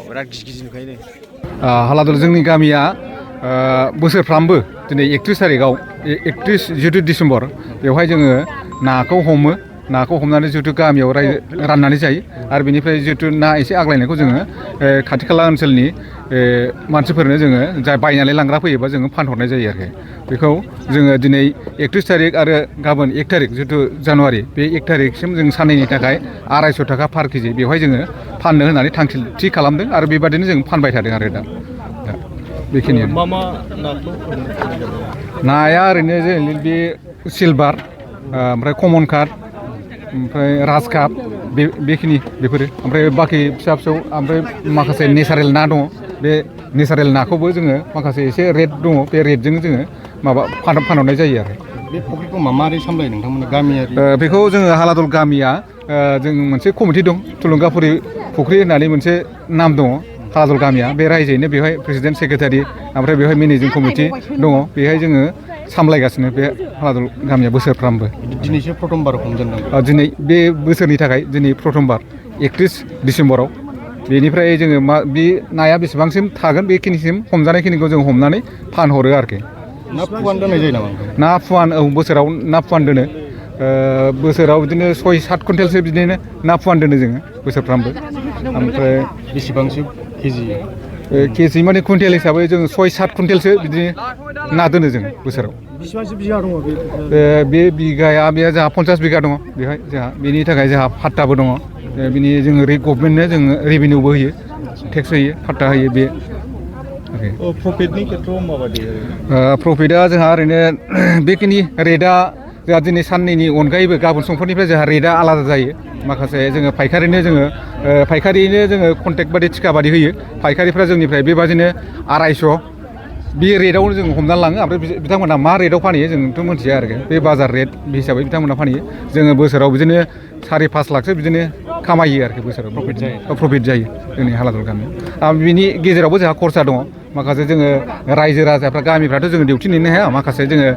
बिराद गिदिर नुखायो नै हालादल जोंनि गामिया बोसोरफ्रामबो दिनै 31 तारिखआव 31 जिथु डिसेम्बर बेवहाय जोङो नाखौ हमनानै जिथु गामियाव राननानै जायो आरो बेनिफ्राय जिथु ना एसे आग्लायनायखौ जोङो खाथि खाला ओनसोलनि मानसिफोरनो जोङो जाय बायनानै लांग्रा फैयोबा जोङो फानहरनाय जायो आरो बेखौ जोङो दिनै 31 तारिख आरो गाबोन 1 तारिख जिथु जानुवारि बे 1 तारिखसिम जों साननैनि थाखाय 250 थाखा पार केजि बेवहाय जोङो फाननो होननानै थांखि थि खालामदों आरो बेबादिनो जों फानबाय थादों आरो दा बेखिनियानो मा नाखौ नाया ओरैनो जों बे सिलभार ओमफ्राय कमन काट ओमफ्राय राज काप बेखिनि बेफोरो ओमफ्राय बाखि फिसा फिसौ ओमफ्राय माखासे नेचारेल ना दङ बे नेचारेल नाखौबो जोङो माखासे एसे रेट दङ बे रेटजों जोङो माबा फानहरनाय जायो आरो बे फुख्रिखौ माबोरै सामलायो नोंथांमोना गामियारि बेखौ जोङो हालादल गामिया जों मोनसे कमिटि दं थुलुंगाफुरि फुख्रि होननानै मोनसे नाम दङ हालादल गामिया बे रायजोयैनो बेवहाय प्रेसिडेन्ट सेक्रेटारि ओमफ्राय बेवहाय मेनेजिं कमिटि दङ बेहाय जोङो सामलायगासिनो बे हालादल गामिया बोसोरफ्रामबो दिनैसो प्रथमबार हमजेनदों दिनै बे बोसोरनि थाखाय दिनै प्रथमबार 31 डिसेम्बराव बेनिफ्राय जोङो बे नाया बेसेबांसिम थागोन बेखिनिसिम हमजानायखिनिखौ जों हमनानै फानहरो आरोखि ना फुवान दोननाय जायो नामा ना फुवान बोसोराव ना फुवान दोनो बोसोराव बिदिनो 6-7 कुइन्टेलसो बिदिनो ना फुवान दोनो जोङो बोसोरफ्रामबो ओमफ्राय बेसेबांसो केजि केजि माने कुइन्टेल हिसाबै जोङो 6-7 कुइन्टेलसो बिदिनो ना दोनो जों बोसोराव बेसेबांसो बिघा दङ बे बिघाया जोंहा 50 बिघा दङ बेहाय जोंहा बेनि थाखाय जोंहा फाट्टाबो दङ बिनि जोङो गभर्नमेन्टनो जोङो रेभिनिउबो होयो टेक्स होयो फाट्टा होयो बे प्रफिटनि खेथ्रआव माबायदि प्रफिटआ जोंहा ओरैनो बेखिनि रेटआ जोंहा दिनै साननैनि अनगायैबो गाबोन समफोरनिफ्राय जोंहा रेटआ आलादा जायो माखासे जोङो फायखारियैनो जोङो कन्टेक्ट बादि थिखा बादि होयो फायखारिफ्रा जोंनिफ्राय बेबादिनो 250 बे रेटआवनो जों हमनानै लाङो ओमफ्राय बिथांमोना मा रेटआव फानहैयो जोंथ' मिथिया आरोखि बे बाजार रेट हिसाबै बिथांमोना फानहैयो जोङो बोसोराव बिदिनो 4-5 लाखसो बिदिनो खामायो आरोखि बोसोराव प्रफिट जायो जोंनि हालादल गामियाव बिनि गेजेरावबो जोंहा खरसा दङ माखासे जोङो रायजो राजाफ्रा गामिफ्राथ' जोङो डिउटि नेनो हाया माखासे जोङो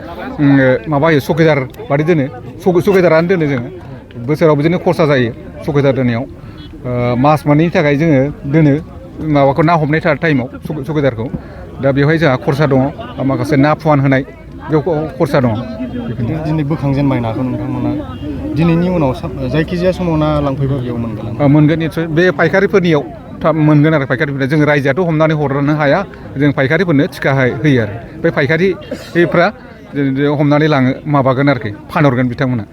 माबा होयो सखिदार बादि दोनो सखिदारानो दोनो जोङो बोसोराव बिदिनो खरसा जायो सखिदार दोननायाव मास मोननैनि थाखाय जोङो दोनो माबाखौ ना हमनाय टाइमाव सखिदारखौ दा बेवहाय जोंहा खरसा दङ माखासे ना फुवान होनाय बेयाव खरसा दङ दिनै बोखांजेनबाय नाखौ नोंथांमोना दिनैनि उनाव जायखिजाया समाव ना लांफैबा बेयाव मोनगोन निस्सय बे फायखारिफोरनियाव मोनगोन आरो फायखारिफोरनो जों रायजोआथ' हमनानै हरनो हाया जों फायखारिफोरनो थिखा होयो आरो बे फायखारिफ्रा हमनानै लाङो माबागोन आरोखि फानहरगोन बिथांमोना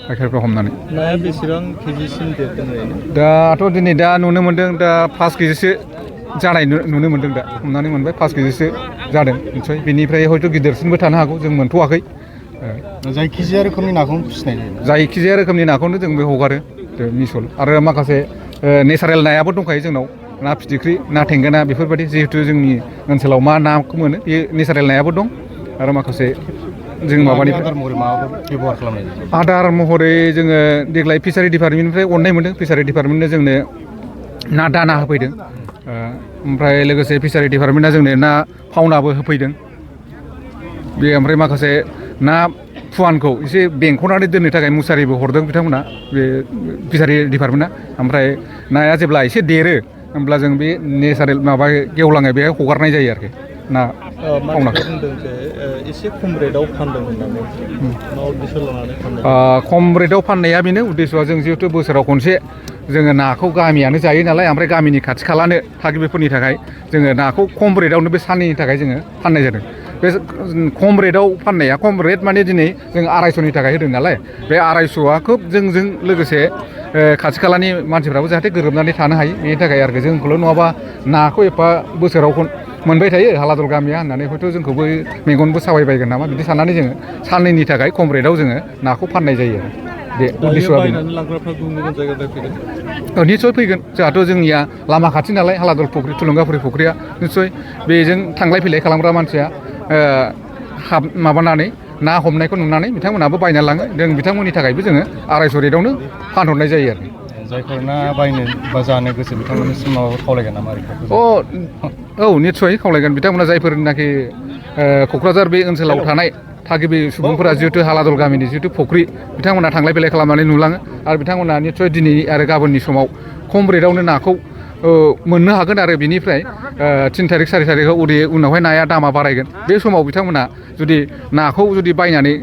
फायखारिफ्रा हमनानै नाया बेसेबां केजिसिम देरदों दाथ' दिनै दा नुनो मोन्दों दा 5 केजिसो जानाय नुनो मोन्दों दा हमनानै मोनबाय 5 केजिसो जादों निस्सय बेनिफ्राय हयथ' गिदिरसिनबो थानो हागौ जों मोनथ'वाखै जायखिजाया रोखोमनि नाखौनो फिसिनाय जायो जायखिजाया रोखोमनि नाखौनो जों बे हगारो मिसल आरो माखासे नेचारेल नायाबो दंखायो जोंनाव ना फिथिख्रि ना थेंगोना बेफोरबायदि जिहेथु जोंनि ओनसोलाव मा नाखौ मोनो बे नेचारेल नायाबो दं आरो माखासे जों माबानिफ्राय बेबहार खालामनाय आदार महरै जोङो देग्लाय फिसारि डिपार्टमेन्टनिफ्राय अननाय मोनदों फिसारि डिपार्टमेन्टनो जोंनो ना दाना होफैदों ओमफ्राय लोगोसे फिसारि डिपार्टमेन्टआ जोंनो ना फावनाबो होफैदों बे ओमफ्राय माखासे ना फुवानखौ एसे बेंख'नानै दोननो थाखाय मुसारिबो हरदों बिथांमोना बे फिसारि डिपार्टमेन्टआ ओमफ्राय नाया जेब्ला एसे देरो होमब्ला जों बे नेचारेल माबा गेवलाङो बेहाय हगारनाय जायो आरोखि ना फावनाखौ एसे खम रेटआव फानदों होननानै खम रेटआव फाननाया बेनो उद्देश्यआ जों जिहेथु बोसोराव खनसे जोङो नाखौ गामियानो जायो नालाय ओमफ्राय गामिनि खाथि खालानो थागिबिफोरनि थाखाय जोङो नाखौ खम रेटआवनो बे साननैनि थाखाय जोङो फाननाय जादों बे खम रेटआव फाननाया खम रेट माने दिनै जों 250नि थाखाय होदों नालाय बे 250आ खोब जोंजों लोगोसे खाथि खालानि मानसिफ्राबो जाहाथे गोरोबनानै थानो हायो बेनि थाखाय आरोखि जोंखौल' नङाबा नाखौ एफा बोसोराव मोनबाय थायो हालादल गामिया होननानै हयथ' जोंखौबो मेगनबो साबायबायगोन नामा बिदि साननानै जोङो साननैनि थाखाय खम रेटआव जोङो नाखौ फाननाय जायो आरो बे उद्देश्यआ निस्सय फैगोन जोंहाथ' जोंनिया लामा खाथि नालाय हालादल फुख्रि थुलुंगाफुरि फुख्रिया निस्सय बेजों थांलाय फैलाय खालामग्रा मानसिया माबानानै ना हमनायखौ नुनानै बिथांमोनाबो बायना लाङो जों बिथांमोननि थाखायबो जोङो 250 रेटआवनो फानहरनाय जायो आरो जायफोर ना बायनो बा जानो गोसो बिथांमोननिसिम माबा खावलायगोन नामा औ निस्सय खावलायगोन बिथांमोना जायफोरनाखि क'क्राझार बे ओनसोलाव थानाय थागिबि सुबुंफोरा जिहेतु हालादल गामिनि जिहेतु फुख्रि बिथांमोना थांलाय फैलाय खालामनानै नुलाङो आरो बिथांमोना निस्सय दिनै आरो गाबोननि समाव खम रेटआवनो नाखौ मोननो हागोन आरो बिनिफ्राय 3 थारिख 4 थारिखआव उनावहाय नाया दामा बारायगोन बे समाव बिथांमोना जुदि नाखौ जुदि बायनानै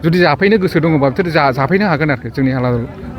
जुदि जाफैनो गोसो दङबा बिसोर जाफैनो हागोन आरो जोंनि हालादल